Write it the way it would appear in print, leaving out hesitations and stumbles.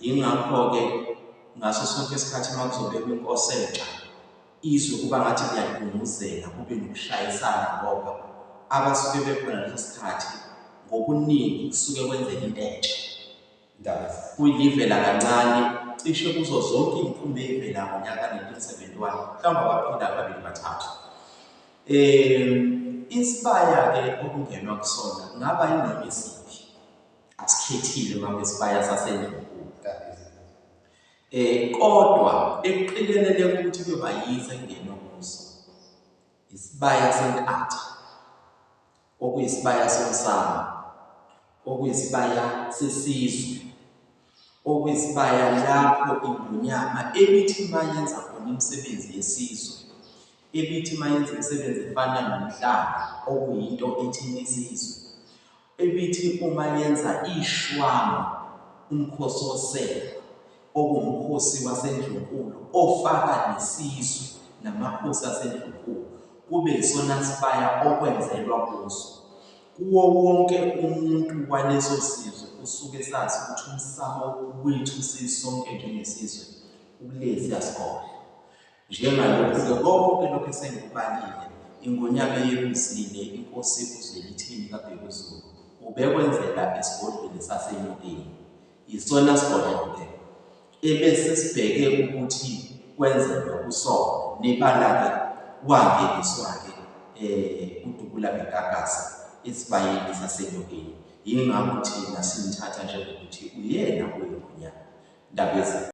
Yingakho-ke ngaso sonke isikhathi uma kuzobekwa inkosi entsha, izwe kuba ngathi liyadunguzela kube nokushayisana ngoba abasuke bekhona leso sikhathi ngobuningi kusuke kwenzeka into entsha. Kuyivela kancane cishe kuzo zonke iy'nkumbi ey'vela ngonyaka 1971 mhlawumbe abaphila ababili bathathu. Isibaya-ke okungenwa kusona kungaba yinoma isiphi, asikhethile uma kuyisibaya sasendlunkulu. Kodwa ekuqikeleleka ukuthi kuyoba yiso ekungenwa kuso, isibaya seNkatha, okuyisibaya somsamo, okuyisibaya sesizwe, okuyisibaya lapho iNgonyama ebithi uma yenza khona imisebenzi yesizwe, ebithi uma yenza imisebenzi efana nomhlanga okuyinto ethinta isizwe, Ebithi uma yenza ishwama umkhosi woselwa, okuwumkhosi waseNdlunkulu ofaka nesizwe namakhosi aseNdlunkulu, kube yisona sibaya okwenzelwa kuso. Kuwo wonke umuntu waleso sizwe usuke esazi ukuthi umsamo wethu sisonke njengesizwe ukulesiya sigodlo. Njengalokhu-ke konke lokhu esengikubalile, iNgonyama eyebuzile iNkosi uZwelithini kaBhekuzulu ubekwenzela esigodlweni saseNyokeni. Yisona sigodlo-ke ebese sibheke ukuthi kwenzelwe kusona. Nebala-ke wangeniswa-ke um uDubula Begagasa esibayeni saseNyokeni. Yingakho thina simthatha njengokuthi uyena oyiNgonyama. Ndabezitha.